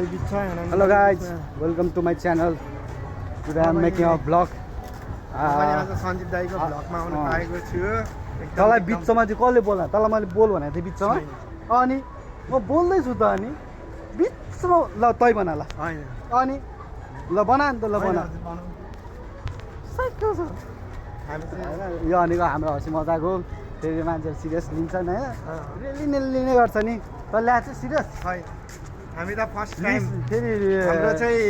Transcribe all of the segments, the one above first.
Hello guys, welcome to my channel. Today I am making a vlog. Sanjeev दाइको भ्लगमा आउनु पाएको छु। तँलाई बिचमा चाहिँ कसले बोला? तँलाई मैले बोल भनेको थिएँ बिचमा। अनि म बोल्दैछु त अनि बिचमा ल तै बना ल। हैन अनि ल बना नि त ल बना। यो भनेको हाम्रो हँसी मजाक हो। फेरि मान्छेहरू सिरियस लिन्छन् हैन? लिने गर्छ नि। तँले ल्याएको चाहिँ सिरियस? हैन हामी त फर्स्ट टाइम फेरि हाम्रो चाहिँ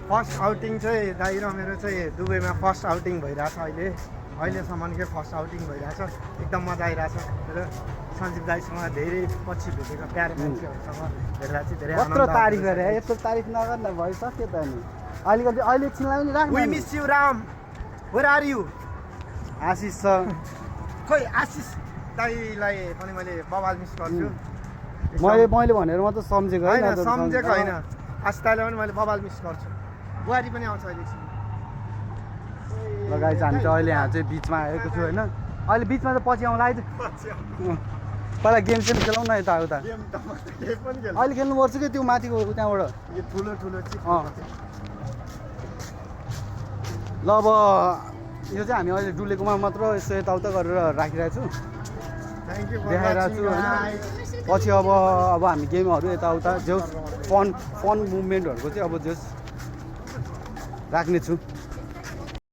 फर्स्ट आउटिङ चाहिँ दाइ र मेरो चाहिँ दुबईमा फर्स्ट आउटिङ भइरहेछ अहिलेसम्मकै फर्स्ट आउटिङ भइरहेछ। एकदम मजा आइरहेछ र सञ्जीव दाइसँग धेरै पछि भेटेको प्यारे मान्छेहरूसँग भेट्दा चाहिँ धेरै कत्रो तारिफ गरे यस्तो तारिफ नगर न भइसक्यो त नि। अलिकति अहिले एकछिनलाई पनि राख्नु। We miss you Ram. Where are you? Ashish छ। खोइ आशिष दाइलाई पनि मैले बबाल मिस गर्छु। मैले भनेर म त सम्झेको होइन सम्झेको होइन। आशिष दाइलाई पनि मैले बबाल मिस गर्छु। बुहारी पनि आउँछ अहिले लगाइ हामी चाहिँ अहिले यहाँ चाहिँ बिचमा आएको छु होइन। अहिले बिचमा त पछि आउँला है। पहिला गेम चाहिँ खेलाउँ न यताउता। अहिले खेल्नुपर्छ कि त्यो माथिको त्यहाँबाट ठुलो ठुलो ल अब यो चाहिँ हामी अहिले डुलेकोमा मात्र यसो यताउता गरेर राखिरहेको छु, देखाइरहेको छु होइन। पछि अब हामी गेमहरू यताउता जे फन मुभमेन्टहरूको चाहिँ अब जे राख्नेछु।